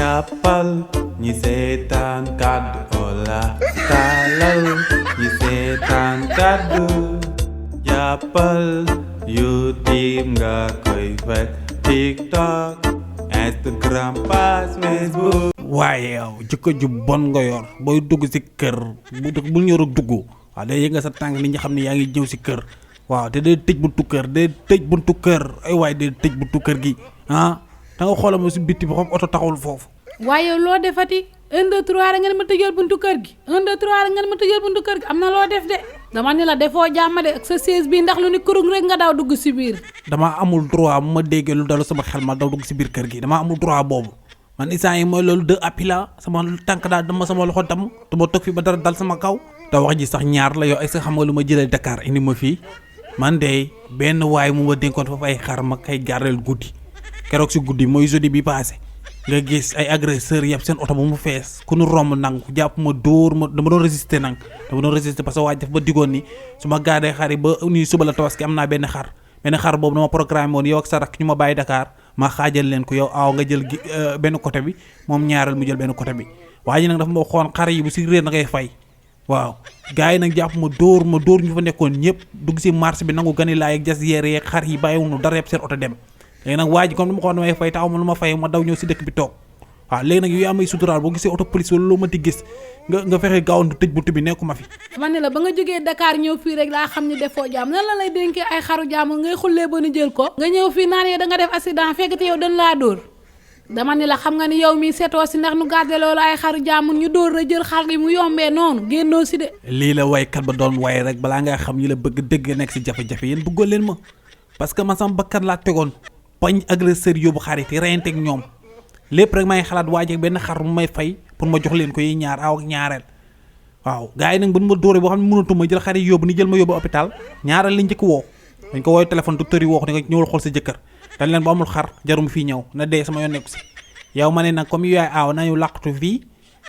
jàppal ñi seetaan kàddu Ola taalal ñi seetaan kàddu jàppal YouTube nga koy fekk TikTok Instagram page Facebook. waaye yow jikko ju bon nga yor booy dugg si kër bu ñëru dugg waaw day yënga sa tànk nit ñi xam ne yaa ngi ñëw si kër waaw te day tëj buntu kër ay waay day tëj buntu kër gi ah da nga xoolal ma si bitti bi xam oto taxawul foofu. waaye loo defati 1 2 3 rek nga ne ma tëjal buntu kër gi 1 2 3 rek nga ne ma tëjal buntu kër gi am na loo def de dama ni la defoo jàmm de ak sa siège bi ndax lu ni kurung rek nga daw dugg si biir. dama amul droit bu ma déggee lu dalu sama xel ma daw dugg si biir kër gi dama amul droit boobu man instant yi mooy loolu de appui la sama tànk daal dama sama loxo dam te ma toog fii ba dara dal sama kaw. te wax ji sax ñaar la yow est-ce que xam nga lu ma jëlee Dakar indi ma fii man de benn waay mu ma dénkoon foofu ay xar ma kay gardeel guddi keroog si guddi mooy jeudi bi passé nga gis ay agresseurs yëpp seen oto bu mu fees ku nu romb nangu jàpp ma dóor ma dama doon résister parce que waaj daf ba digoon ni su ma gaadee xar yi ba nii suba la tabaski am naa benn xar boobu dama programme woon yow ak sa rakk ñu ma bàyyi Dakar ma xaajal leen ko yow aaw nga jël benn côté bi moom ñaareel mu jël benn côté bi waaye nag dafa ma xoon xar yi bu si réer na ngay fay waaw gars yi nag jàpp ma dóor ñu fa nekkoon ñëpp dugg si marché bi nangu gani laay ak jas yeere yeeg xar yi bàyyiwuñu dara yëpp seen oto dem léegi nag waa ji comme dama ko damay fay taxaw ma lu ma fay ma daw ñëw si dëkk bi toog waaw léegi nag yow yaa may suturaal boo gisee auto police wala loo ma di gis nga fexe gaawantu tëj buntu bi nekkuma fi. dama ne la ba nga jógee Dakar ñëw fii rek laa xam ni defoo jàmm nan la lay dénkee ay xaru jàmm ngay xullee ba nu jël ko. nga ñëw fii naan yow da nga def accident fekk te yow dañ laa dóor dama ne la xam nga ni yow mi seetoo si ndax nu garder loolu ay xaru jàmm ñu dóor la jël xar gi mu yombee noonu génnoo si de. lii la waykat ba doon way rek balaa nga xam ñi la bëgg dëgg nekk si jafe-jafe yéen bëggoo leen ma parce que man sama bakkan laa tegoon bañ agresseur yóbbu xarit yi reyanteeg ñoom lépp rek may xalaat waaj ak benn xar mu may fay pour ma jox leen ko yi ñaar aw ak ñaareel waaw gars yi nag bu ma dóoree boo xam ne mënatuma jël xar yi yóbbu ni jël ma yóbbu hôpital ñaareel lañ njëkk woo dañ ko wooy téléphone docteur yi woo ne nga ñëwal xool sa jëkkër dañ leen ba amul xar jarum fii ñëw na dee sama yoon nekku si yow ma ne nag comme yaay aaw nañu làqatu fii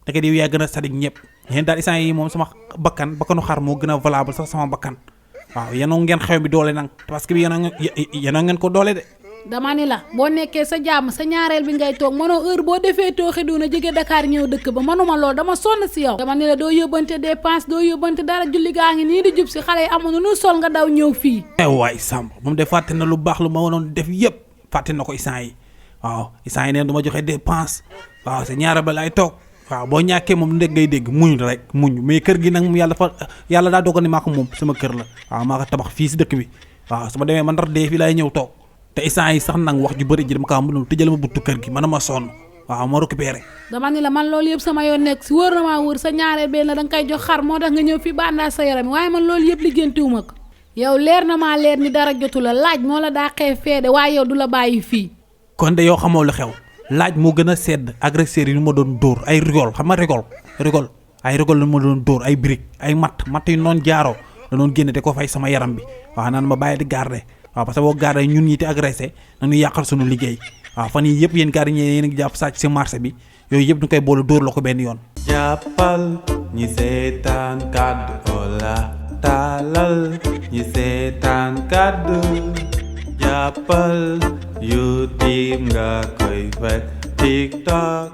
da nga di yaay gën a sadik ñëpp yéen daal instant yi moom sama bakkanu xar moo gën a valable sax sama bakkan waaw yenoo ngeen xew bi doole nag parce que bi yenoo ngeen ko doole de. dama ni la boo nekkee sa jàmm sa ñaareel bi ngay toog mënoo heure boo defee tooxi duna jóge Dakar ñëw dëkk ba mënuma lool dama sonn si yow. dama ni la doo yóbbante dépense doo yóbbante dara julli gaa ngi nii di jub si xale yi amoon nu sol nga daw ñëw fii. waay Samb moom de fàtte na lu baax lu ma waroon def yëpp fàtte na ko instant yi waaw instant yi neen du ma joxe dépense waaw sa ñaareel ba laay toog waaw boo ñàkkee moom ndeg ngay dégg muñ rek muñ mais kër gi nag moom yàlla daa dogal ni maa ko moom sama kër la waaw maa ko tabax fii si dëkk bi waaw su ma demee man ndar dee fii laay ñëw toog te instant yi sax nag wax ju bëri ji dama kaa mënul tëjal ma buntu kër gi man ma sonn waaw ma récupéré. dama ni la man loolu yëpp sama yoon nekk si wóor na maa wóor sa ñaareel benn da nga koy jox xar moo tax nga ñëw fii bandaas sa yaram waaye man loolu yëpp lijjantiwuma ko yow leer na maa leer ni dara jotu la laaj moo la daa xew feede waaye yow du la bàyyi fii. kon de yow xamoo lu xew laaj moo gën a sedd agresseurs yi ñu ma doon dóor ay rigol xam nga rigol la ma doon dóor ay brique ay matt yi noonu jaaroo da doon génne te ko fay sama yaram bi waaw naan ma bàyyi di garder waaw parce que boo garder ñun ñi te agressé nañu yàqal suñu liggéey waaw fan yii yëpp yéen gardien yéen a ngi jàpp sàcc si marché bi yooyu yëpp ñu koy boole dóor la ko benn yoon. jàppal ñi seetaan kàddu Ola taalal ñi seetaan kàddu jàppal YouTube nga koy fekk TikTok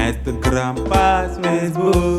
Instagram page Facebook.